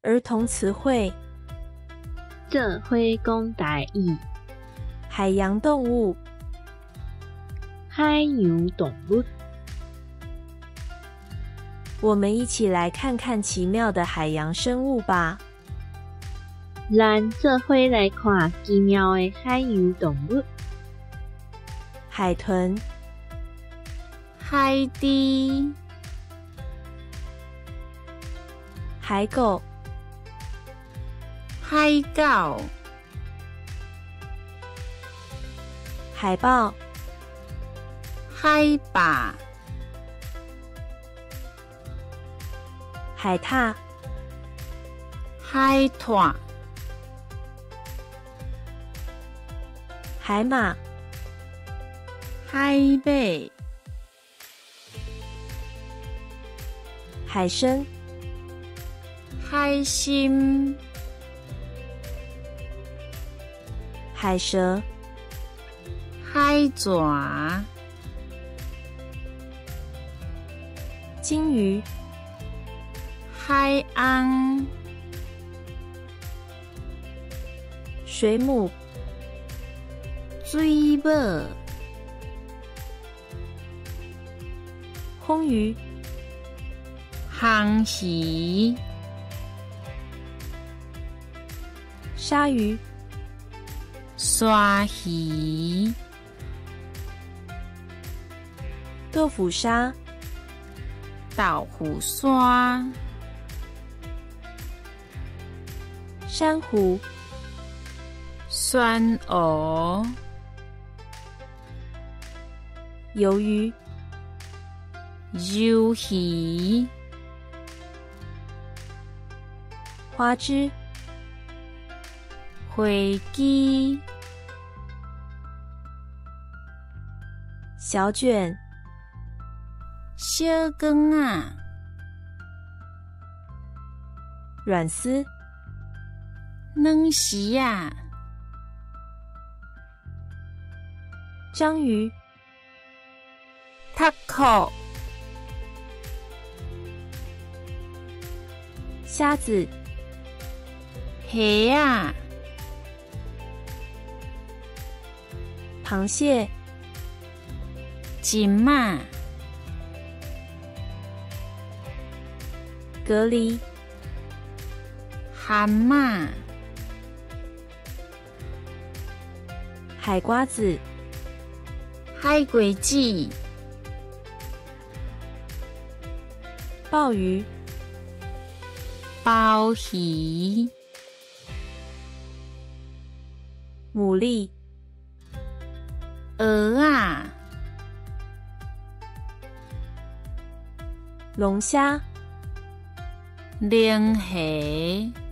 儿童词汇。做伙讲台语。海洋动物。海洋动物。我们一起来看看奇妙的海洋生物吧。咱做伙来看奇妙的海洋动物。海豚。海猪。海狗。海狗。海豹。海豹。海獭。海獭。海马。海马。海参。海参。海蛇。海蛇。鲸鱼。海翁。水母。水母。魟鱼。魟鱼。鲨鱼。鲨鱼。豆腐鲨。豆腐鲨。珊瑚。珊瑚。鱿鱼。鱿鱼。花枝。花枝。小卷。小卷仔。软丝。软丝仔。章鱼。塔壳。虾子。虾仔。螃蟹。蟳仔。蛤蜊。蚶仔。海瓜子。海瓜子。鲍鱼。鲍鱼。牡蛎。蚵仔。龙虾。龙虾。